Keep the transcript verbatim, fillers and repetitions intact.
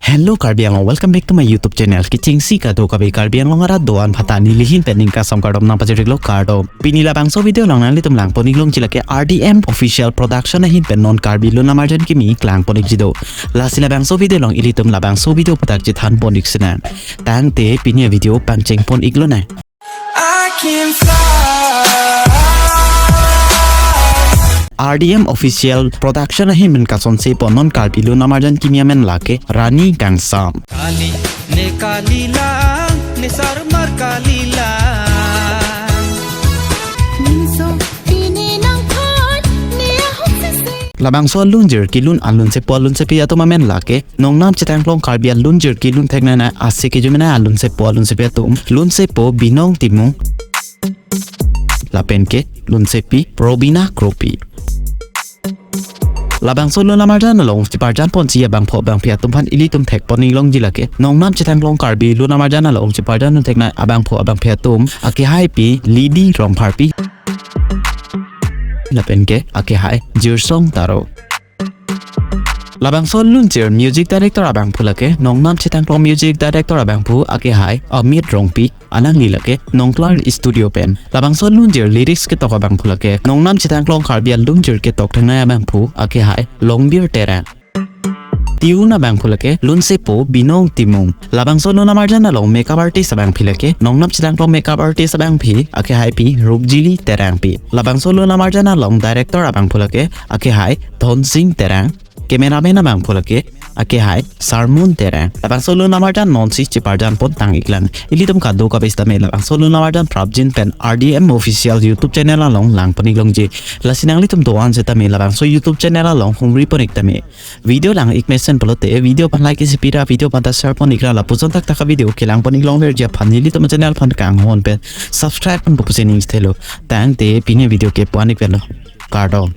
Hello Karbi Anglong, welcome back to my YouTube channel. Kechengsi kadokave Karbi Anglong arat do-an aphanta nelihin pen ning kangsam kardom nangpachiriklo, kardom. Pini labangso video along nanglitum langpon-ik longji lake R D M Official Production ahin pen non Karbi Lun Amarjan kimi klangpon-ikji do. Lasi labangso video along ilitum labangso video aputhak chethanpon-ik sinang. Tangte pini avideo pangchengpon-ik lonang. I can fly. R D M Official Production ahin pen kasonsepo non Karbi Lun Amarjan kimi amen lake Rani Kangsam. Kali, ne kali lang, ne sarmar kali lang. Minso, pini nangphan, ne ahok sese. Labangso alunjir kelun alunsepo alunsepi atum amen lake nongnam chethanglong Karbi alunjir kelun theknanai ase kejumenai alunsepo alunsepi atum. Lunsepo Binong Timung, lapen ke lunsepi Robina Kropi. Labangso Lun Amarjan along cheparjanponji abangphu abangphi atum aphan ilitum thekpon-ik longji lake nongnam chethanglong Karbi Lun Amarjan along cheparjan theknai abangphu abangphi atum, akehaipi Lidi Rongpharpi, lapen ke akehai Jirsong Taro. Labangso alunjir Music Director abangphu lake nongnam chethanglong Music Director abangphu akehai Amit Rongpi, anangli lake Nongklar Studio pen. Labangso alunjir Lyrics ketok abangphu lake nongnam chethanglong Karbi alunjir ketok thangnai abangphu akehai Longbir Terang. Tune abangphu lake lunsepo Binong Timung. Labangso Lun Amarjan along Makeup Artist abangphi lake nongnam chethanglong Makeup Artist abangphi akehaipi Rukjili Terangpi. Labangso Lun Amarjan along Director abangphu lake akehai Dhonsing Terang. Cameraman abangphu lake akehai Sarmun Terang. Labangso Lun Amarjan nonsi cheparjanpon tang-ik lang. Ilitum kadokave sitame labangso Lun Amarjan prapjin pen R D M Official YouTube channel along langpon-ik longji. Lasi nanglitum do-an sitame labangso YouTube channel along humripon-ik tame. Video lang-ik mesen pulote video aphan like isi pira, video aphanta share pon-ik ra, lapuson thakthak avideo kelangpon-ik longverji aphan nelitum channel aphan kanghon pen subscribe ponpo pusi ning sthelo. Tangte pini video ke pu-an-ik velo. Kardom.